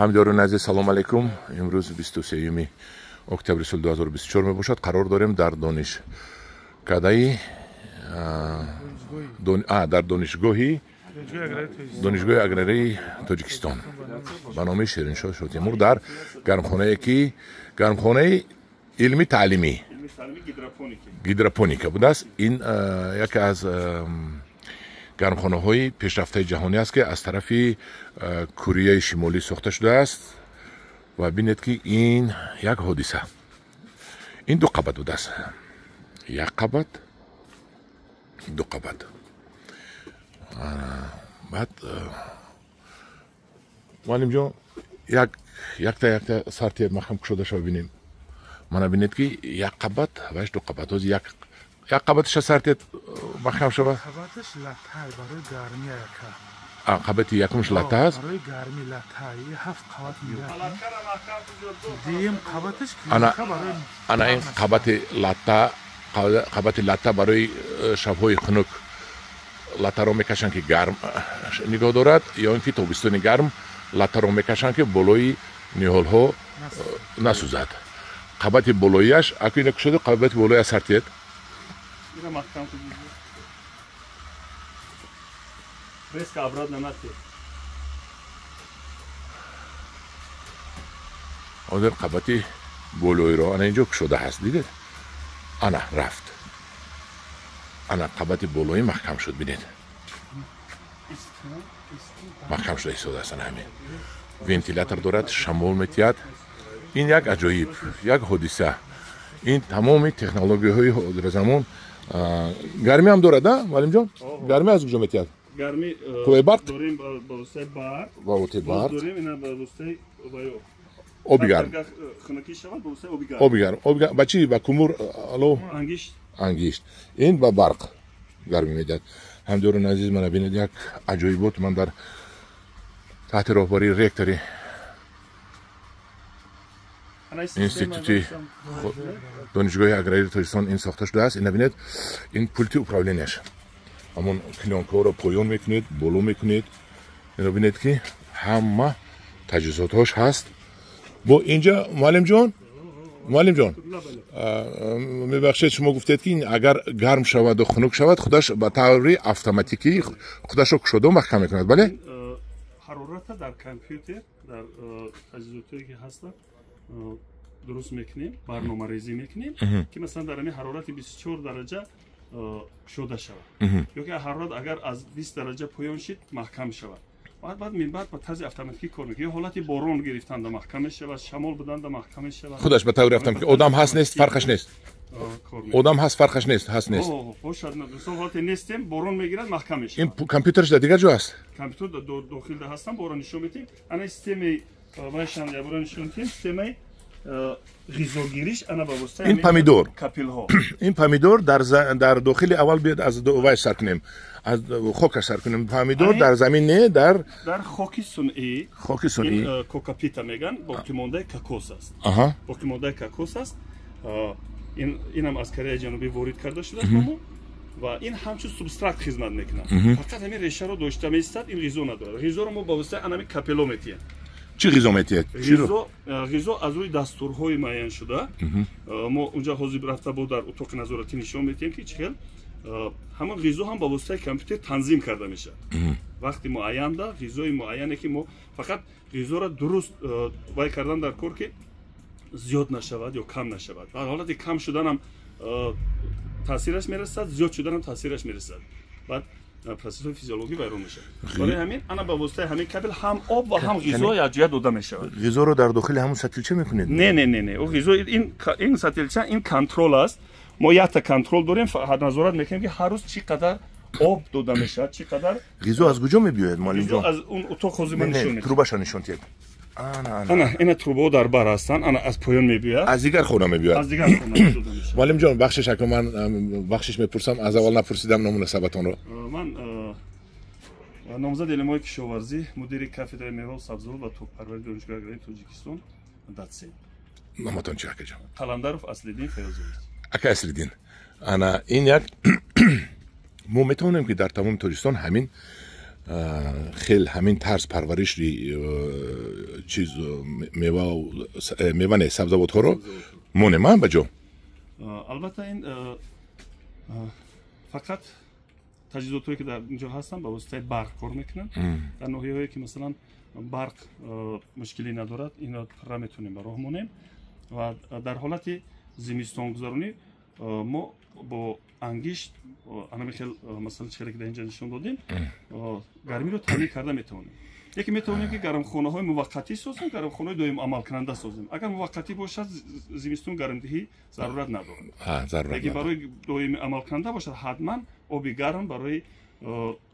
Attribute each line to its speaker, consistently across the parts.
Speaker 1: Ҳамдиёрони азиз, салом алейкум. Имрӯз 23 октябри соли 2024 мебошад. Қарор дорем дар донишкадаи дар донишгоҳи аграрии Тоҷикистон ба номи Шириншоҳ Шотемур дар гармхонае ки гармхонаи илми таълимӣ гидропоника будааст. Ин яке аз гармхонаҳои пешрафтаи ҷаҳонӣ аст, ки аз тарафи Кореяи Шимолӣ сохта шудааст. Ва бинед, ки ин як ҳодиса. Ин ду қабат будааст, як қабат, ду қабат. Баъд, муаллимҷон, якта якта сарти маҳкам кушода шава, бинем. Мана бинед, ки як қабат ваш ду қабат. Ҳозир як қабаташа сартет маҳкам шава.
Speaker 2: Қабаташ латтай барои гармӣ яка.
Speaker 1: Қабати якумш латта аст.
Speaker 2: Барои гармӣ латтай, ҳафт қабат меяд. Дуюм қабаташ
Speaker 1: ана ин қабати латта, қабати латта барои шабҳои хунук латтаро мекашанд, ки гарм нигоҳ дорад, ё ин ки тобистони гарм латтаро мекашанд, ки болои ниҳолҳо насӯзад. Қабати болояш аку ина кушода, қабати болояш сартиед.
Speaker 3: Резко обратно натер.
Speaker 1: Ҳозир қабати болоиро ана инҷо кушода ҳаст, дидед? Ана рафт. Ана қабати болоӣ маҳкам шуд, бинед. Маҳкам шуда истодааст. Ана ҳамин. Вентилятор дорад, шамол метиҳад. Ин як аҷоиб, як ҳодиса. Ин тамоми технологияҳои ҳозиразамон. Гармӣ ҳам дорад, а, муаллимҷон? Гармӣ аз куҷо метиҳад?
Speaker 3: Гармӣ
Speaker 1: қувваи барқ
Speaker 3: дорем ба воситаи барқ.
Speaker 1: Ба воситаи барқ.
Speaker 3: Дорем ина ба воситаи
Speaker 1: оби гарм.
Speaker 3: Хунукӣ шавад, ба воситаи оби гарм.
Speaker 1: Оби гарм. Оби гарм ба чӣ? Ба кумур, ало?
Speaker 3: Ангишт.
Speaker 1: Ангишт. Ин ба барқ гармӣ медиҳад. Ҳамдиёрони азиз, мана бинед, як аҷоибот. Ман дар таҳти роҳбарии ректори институти донишгоҳи аграрии Тоҷикистон ин сохта шудааст. Ина бинед, ин пульти управленияш. Ҳамон клёнкаҳоро поён мекунед, боло мекунед. Ино бинед, ки ҳама таҷҳизотҳош ҳаст. Бо инҷа, муаллимҷон, муаллимҷон, мебахшед, шумо гуфтед, ки агар гарм шаваду хунук шавад, худаш ба таври автоматикӣ худашро кушода маҳкам мекунад, бале?
Speaker 3: Ҳарората дар компютер, дар таҷҳизотҳое ки ҳастанд, дуруст мекунем, барномарезӣ мекунем, ки масалан дар ҳамин ҳарорати 24 дараҷа кушода шавад, ё ки ҳарорат агар аз 20 дараҷа поён шид, маҳкам шавад. Баъд минбаъд ба тарзи автоматикӣ кор мекунад. Ё ҳолати борон гирифтанда маҳкам мешавад, шамол буданда маҳкам мешавад.
Speaker 1: Худаш ба таври автоматикӣ. Одам ҳаст, нест, фарқаш нест. Одам ҳаст, фарқаш нест, ҳаст, нест.
Speaker 3: Бошад, мисол ҳолате нестем, борон мегирад, маҳкам мешавад.
Speaker 1: Ин компютерш дар дигар ҷо аст?
Speaker 3: Компютер дохилда ҳастам, борон нишон медиҳем. Ана системаи вайшан яборон нишон медиҳем, системаи ғизогириш ана ба воситаи
Speaker 1: ин помидор,
Speaker 3: капилҳо.
Speaker 1: Ин помидор дар дохили, аввал биёд аз вай сар кунем, аз хокаш сар кунем. Помидор дар замин не, дар
Speaker 3: хоки сунъӣ.
Speaker 1: Хоки сунъӣ.
Speaker 3: Кокапита меган, боқимондаи кокос аст. Боқимондаи кокос аст. Инам аз Кореяи Ҷанубӣ ворид карда шудааст ба мо ва ин ҳамчун субстракт хизмат мекунад. Фақат ҳамин решаро дошта меистад, ин ғизо надорад. Ғизоро мо ба воситаи анами капело метиҳем.
Speaker 1: Чӣ ғизо метиҳед?
Speaker 3: Ғизо аз рӯи дастурҳои муайян шуда. Мо унҷа ҳозир рафта бо дар утоқи назоратӣ нишон медиҳем, ки чӣ хел ҳамон ғизо ҳам ба воситаи компютер танзим карда мешавад. Вақти муайянда ғизои муайяне, ки мо фақат ғизоро дуруст вай кардан дар кор, ки зиёд нашавад ё кам нашавад. Дар ҳолати кам шуданам таъсираш мерасад, зиёд шуданам таъсираш мерасад. Баъд процессҳои физиологӣ вайрон мешавад. Барои ҳамин ана ба воситаи ҳамин кабел ҳам об ва ҳам ғизо якҷоя дода мешавад.
Speaker 1: Ғизоро дар дохили ҳамон сатилча мекунед?
Speaker 3: Не, не, не, не. Ғизо ин сатилча, ин контрол аст. Мо якта контрол дорем, назорат мекунем, ки ҳар рӯз чӣ қадар об дода мешавад, чӣ қадар
Speaker 1: ғизо аз куҷо мебиёяд, муаллимҷон?
Speaker 3: Аз он утоқ ҳозир ман нишон медиҳам.
Speaker 1: Трубаша нишон диҳед.
Speaker 3: Ана ина трубаҳо дар бар ҳастанд, ана аз поён мебиёяд.
Speaker 1: Аз дигар хона мебиёяд.
Speaker 3: Аз дигар хона дода мешавад.
Speaker 1: Муаллимҷон, бахшиш, ака, ман бахшиш мепурсам, аз аввал напурсидам ному насабатонро.
Speaker 3: Ман номзади илмҳои кишоварзӣ, мудири кафедраи мева, сабзавот ва токпарварии Донишгоҳи аграрии Тоҷикистон, дотсент.
Speaker 1: Номатон чи, акаҷон?
Speaker 3: Қаландаров Аслиддин Файёзович.
Speaker 1: Ака Аслиддин, ана ин як мо метавонем, ки дар тамоми Тоҷикистон ҳамин хел ҳамин тарз парвариши чиз мева мева не сабзавотҳоро монем ба ҷо.
Speaker 3: Албатта ин фақат таҷҳизотҳое ки дар инҷо ҳастанд ба воситаи барқ кор мекунанд. Дар ноҳияҳое ки масалан барқ мушкилӣ надорад, инро пурра метавонем ба роҳ монем ва дар ҳолати зимистонгузаронӣ мо бо ангишт анами хел масалан чизе ки дар инҷо нишон додем гармиро таъмин карда метавонем. Яке метавонем ки гармхонаҳои муваққатӣ созем, гармхонаҳои доим амалкунанда созем. Агар муваққатӣ бошад, зимистон гармдиҳӣ зарурат надорад. Лекин барои доими амалкунанда бошад, ҳатман оби гарм барои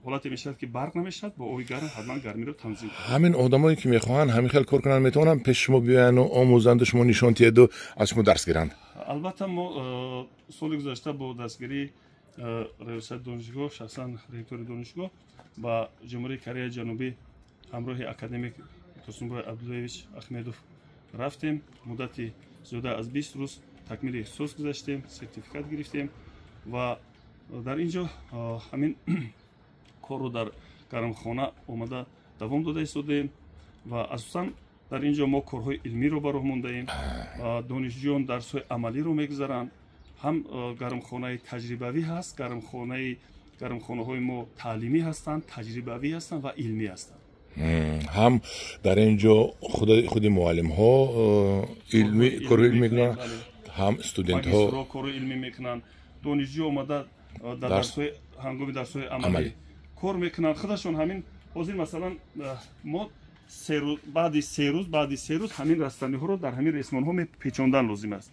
Speaker 3: ҳолате мешавад ки барқ намешавад, бо оби гарм ҳатман гармиро танзим кунад.
Speaker 1: Ҳамин одамое ки мехоҳанд ҳамин хел кор кунанд метавонанд пеши шумо биёяну омӯзанду шумо нишон диҳеду аз шумо дарс гиранд?
Speaker 3: Албатта мо соли гузашта бо дастгирии раёсати донишгоҳ, шахсан ректори донишгоҳ ба Ҷумҳурии Кореяи Ҷанубӣ ҳамроҳи академик Турсунбой Абдуллоевич Ахмедов рафтем. Муддати зиёда аз 20 рӯз такмили ихтисос гузаштем, сертификат гирифтем ва дар ин ҷо ҳамин корро дар гармхона омада давом дода истодаем ва асосан дар ин ҷо мо корҳои илмиро ба роҳ мондаем. Донишҷӯён дарсҳои амалиро мегузаранд. Ҳам гармхонаи таҷрибавӣ ҳаст, гармхонаҳои мо таълимӣ ҳастанд, таҷрибавӣ ҳастанд ва илмӣ ҳастанд.
Speaker 1: Ҳам дар ин ҷо худи муаллимҳо корҳои илмӣ мекунанд, ҳам студентҳо
Speaker 3: корҳои илмӣ мекунанд. Донишҷӯ омада дар дарсҳои ҳангоми дарсҳои амалӣ кор мекунанд. Худашон ҳамин ҳозир масалан мо баъди се рӯз ҳамин растаниҳоро дар ҳамин ресмонҳо мепечондан лозим аст.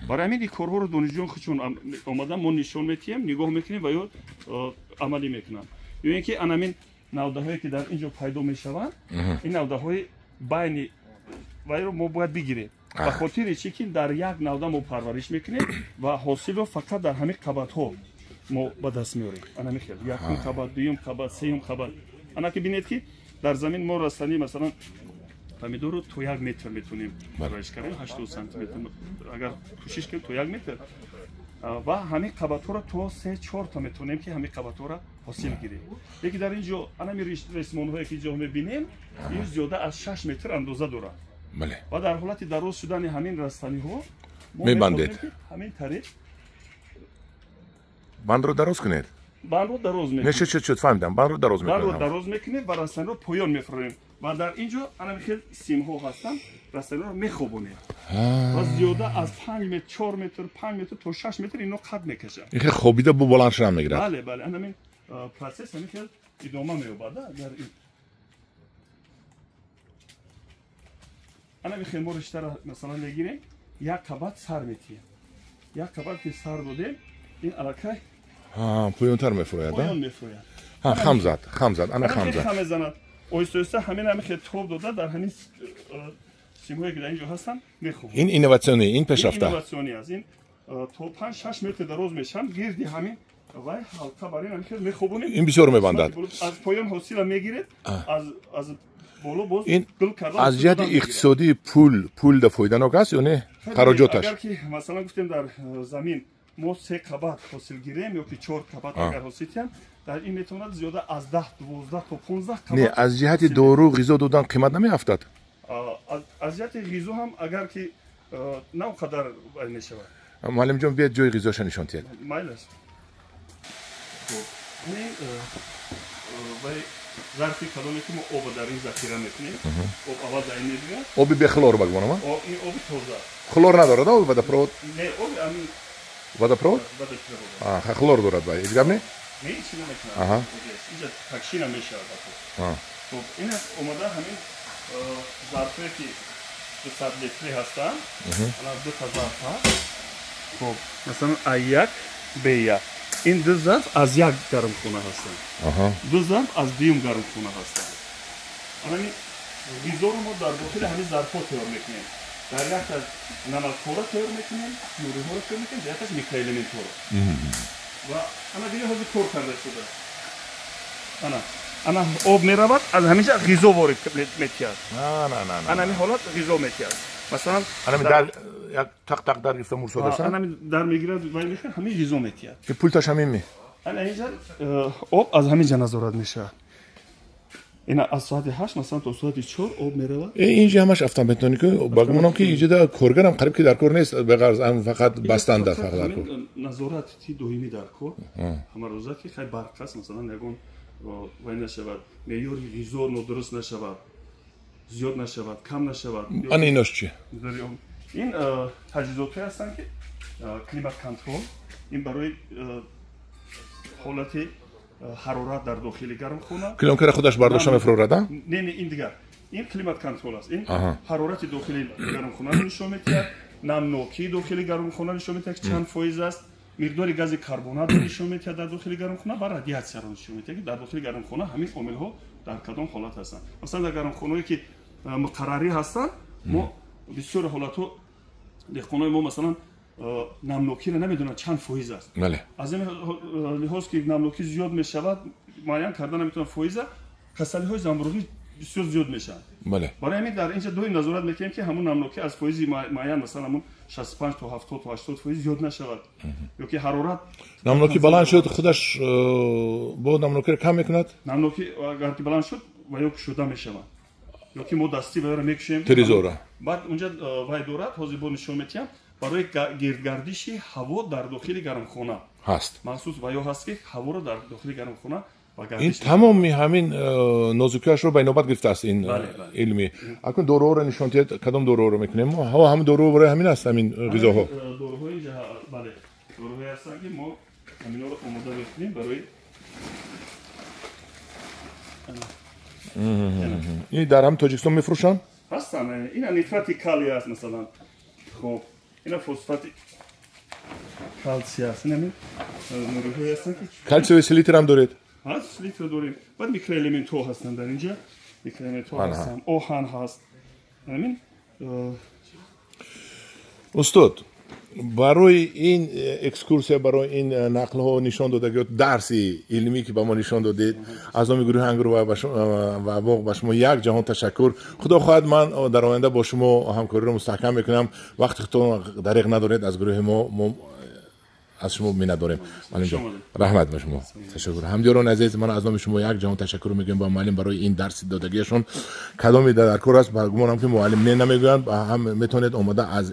Speaker 3: Барои ҳамин ин корҳоро донишҷӯён худшон омада мо нишон метиҳем, нигоҳ мекунем ва ё амалӣ мекунанд. Ё ин ки анамин навдаҳое ки дар ин ҷо пайдо мешаванд, ин навдаҳои байни вайро мо бояд бигирем. Ба хотири чи ки дар як навда мо парвариш мекунем ва ҳосилро фақат дар ҳамин қабатҳо мо ба даст меорем. Анами хел якум қабат, дуюм қабат, сеюм қабат. Ана ки бинед ки дар замин мо растанӣ масалан помидорро то 1 метр метавонем парвариш кардем, 80 сантиметр агар кӯшиш кунем то 1 метр ва ҳамин қабатҳоро то 3-4 та метавонем ки ҳамин қабатҳоро ҳосил гирем. Лекин дар ин ҷо анами ресмонҳое ки ҷо мебинем, ин зиёда аз 6 метр андоза дорад. Ва дар ҳолати дароз шудани ҳамин растаниҳо
Speaker 1: мебандед.
Speaker 3: Ҳамин тариқ
Speaker 1: бандро дароз кунед.
Speaker 3: Бандро дароз мекунем.
Speaker 1: Не, шуд, фаҳмидам. Бандро дароз мекунем.
Speaker 3: Бандро дароз мекунем ва растаниро поён мефурорем. Ва дар ин ҷо анами хел симҳо ҳастанд, растаниро мехобонем. Ва зиёда аз 5 метр, 4 метр, 5 метр то 6 метр ино қад мекашанд.
Speaker 1: Ин хел хобида бо баланд шудан мегирад.
Speaker 3: Бале, бале. Анамин процесс ҳамин хел идома меёбад дар ин. Анами хел мо риштаро масалан мегирем, як қабат сар метиҳем. Як қабат ки сар додем, ин аллакай
Speaker 1: поёнтар мефурояд.
Speaker 3: Поён мефурояд.
Speaker 1: Хам зад, хам зад, ана хам зад.
Speaker 3: Хам мезанад. Оҳиста оҳиста ҳамин ҳамин хел тоб дода дар ҳамин симҳое ки дар ин ҷо ҳастанд мехобанд.
Speaker 1: Ин инноватсионӣ, ин пешрафта.
Speaker 3: Инноватсионӣ аст. Ин то 5-6 метр дароз мешаванд, гирди ҳамин вай ҳалқа бар ин ҳамин хел мехобонем.
Speaker 1: Ин бисёр мебандад.
Speaker 3: Аз поён ҳосила мегиред, аз боло боз гул карда.
Speaker 1: Аз ҷиҳати иқтисодӣ пул да фоиданок аст ё не? Хароҷоташ.
Speaker 3: Агар ки масалан гуфтем дар замин мо 3 қабат ҳосил гирем ё ки 4 қабат агар ҳосил кунем, дар ин метавонад зиёда аз 10, 12 то 15 қабат.
Speaker 1: Не, аз ҷиҳати дору ғизо додан қимат намеафтад?
Speaker 3: Аз ҷиҳати ғизо ҳам агар ки на он қадар мешавад.
Speaker 1: Муаллимҷон, биёед ҷои ғизоша нишон диҳед.
Speaker 3: Майл аст. Вай зарфи калоне ки мо обро дар ин захира мекунем, об аввал дар ин мебиёд.
Speaker 1: Оби бехлор багмонам?
Speaker 3: Ин оби тоза.
Speaker 1: Хлор надорад оби водопровод?
Speaker 3: Не, оби ҳамин
Speaker 1: водопровод?
Speaker 3: Водопровод.
Speaker 1: Хлор дорад вай, ҳеҷ гап не?
Speaker 3: Не, ҳеҷ намекунад. Инҷа такши намешавад. Хуб, ин омада ҳамин зарфҳое ки 200 литрӣ ҳастанд, ана ду та зарф ҳаст. Хуб, масалан А1, Б1. Ин ду зарф аз як гармхона ҳастанд. Ду зарф аз дуюм гармхона ҳастанд. Ҳамин ғизоро мо дар дохили ҳамин зарфҳо тайёр мекунем. Дар як аз намакҳоро тайёр мекунем, нуриҳоро тайёр мекунем, дар як аз микроэлементҳоро. Ва ана дига ҳозир кор карда шуда. Ана об меравад, аз ҳаминҷа ғизо ворид метиҳад. Ана ҳамин ҳолат ғизо метиҳад. Масалан,
Speaker 1: ана дар як тақ-тақ дар гирифта мурсодасан?
Speaker 3: Ана дар мегирад, вай мехӯрад, ҳамин ғизо метиҳад.
Speaker 1: Ки пулташ ҳамин ми?
Speaker 3: Ана инҷа об аз ҳамин ҷа назорат мешавад. Ина аз соати 8 масалан то соати 4 об меравад.
Speaker 1: Инҷа ҳамаш автоматоника, ба гумонам ки инҷа коргарам қариб ки дар кор нест, ба ғарз ам фақат бастан дар фақат дар кор.
Speaker 3: Назорати доимӣ дар кор. Ҳама рӯза ки хай барқ аст, масалан ягон вай нашавад, меъёри ғизо нодуруст нашавад, зиёд нашавад, кам нашавад.
Speaker 1: Ана инош чи?
Speaker 3: Ин таҷҳизотҳое ҳастанд ки климат контрол, ин барои ҳолати ҳарорат дар дохили гармхона.
Speaker 1: Клёнкаро худаш бардошта мефурорад, а?
Speaker 3: Не, не, ин дигар. Ин климат контрол аст. Ин ҳарорати дохили гармхонаро нишон медиҳад, намнокии дохили гармхонаро нишон медиҳад, ки чанд фоиз аст, миқдори гази карбонатро нишон медиҳад дар дохили гармхона ва радиатсияро нишон медиҳад, ки дар дохили гармхона ҳамин омилҳо дар кадом ҳолат ҳастанд. Масалан, дар гармхонаҳое ки муқаррарӣ ҳастанд, мо бисёр ҳолатҳо деҳқонои мо масалан намнокиро намедонанд чанд фоиз аст. Аз ин лиҳоз ки намнокӣ зиёд мешавад, муайян карда наметавонанд фоиза, касалиҳои замбуруғӣ бисёр зиёд мешаванд. Барои ҳамин дар инҷа доим назорат мекунем ки ҳамун намнокӣ аз фоизи муайян, масалан ҳамун 65 то 70 то 80 фоиз зиёд нашавад. Ё ки ҳарорат
Speaker 1: намнокӣ баланд шуд, худаш бо намнокиро кам мекунад?
Speaker 3: Намнокӣ агар ки баланд шуд, ва ё кушода мешавад. Ё ки мо дастӣ ваёро мекушем.
Speaker 1: Телевизорро.
Speaker 3: Баъд унҷа вай дорад, ҳозир бо нишон медиҳам, барои гирдгардиши ҳаво дар дохили гармхона
Speaker 1: ҳаст.
Speaker 3: Махсус ваё ҳаст ки ҳаворо дар дохили гармхона ба гардиш.
Speaker 1: Ин тамоми ҳамин нозукиашро ба инобат гирифтааст ин илми. Акнун доруҳоро нишон диҳед, кадом доруҳоро мекунем мо? Ҳаво ҳамин доруҳо барои ҳамин аст, ҳамин ғизоҳо.
Speaker 3: Доруҳои бале, доруҳое ҳастанд ки мо ҳаминҳоро омода мекунем барои
Speaker 1: ин дар ҳам Тоҷикистон мефурӯшанд?
Speaker 3: Ҳастанд. Ина нитрати калий аст масалан. Хоб, ина фосфати калсий аст. Ин ҳамин нуриҳое ҳастанд ки
Speaker 1: калсиевый селитр ҳам доред?
Speaker 3: Ҳаст, селитр дорем. Баъд микроэлементҳо ҳастанд дар инҷа. Микроэлементҳо ҳастанд, оҳан ҳаст. Ҳамин.
Speaker 1: Устод, барои ин экскурсия, барои ин нақлҳо нишон додагиот, дарси илмӣ ки ба мо нишон додед, аз номи гурӯҳи Ангур ва боғ ба шумо як ҷаҳон ташаккур. Худо хоҳад ман дар оянда бо шумо ҳамкориро мустаҳкам мекунам. Вақти худтон дариқ надоред, аз гурӯҳи мо аз шумо миннатдорем. Раҳмат ба шумо, ташаккур. Ҳамдиёрони азиз, ман аз номи шумо як ҷаҳон ташаккур мегӯям ба муаллим барои ин дарси додагиашон. Кадоме дар кор аст, ба гумонам ки муаллим не намегӯянд, ҳам метавонед омода аз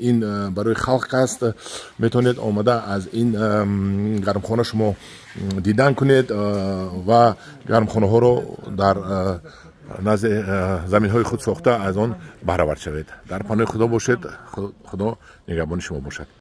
Speaker 1: ин барои халқ аст, метавонед омода аз ин гармхона шумо дидан кунед ва гармхонаҳоро дар назди заминҳои худ сохта аз он баҳравар шавед. Дар паноҳи Худо бошед, Худо нигаҳбони шумо бошад.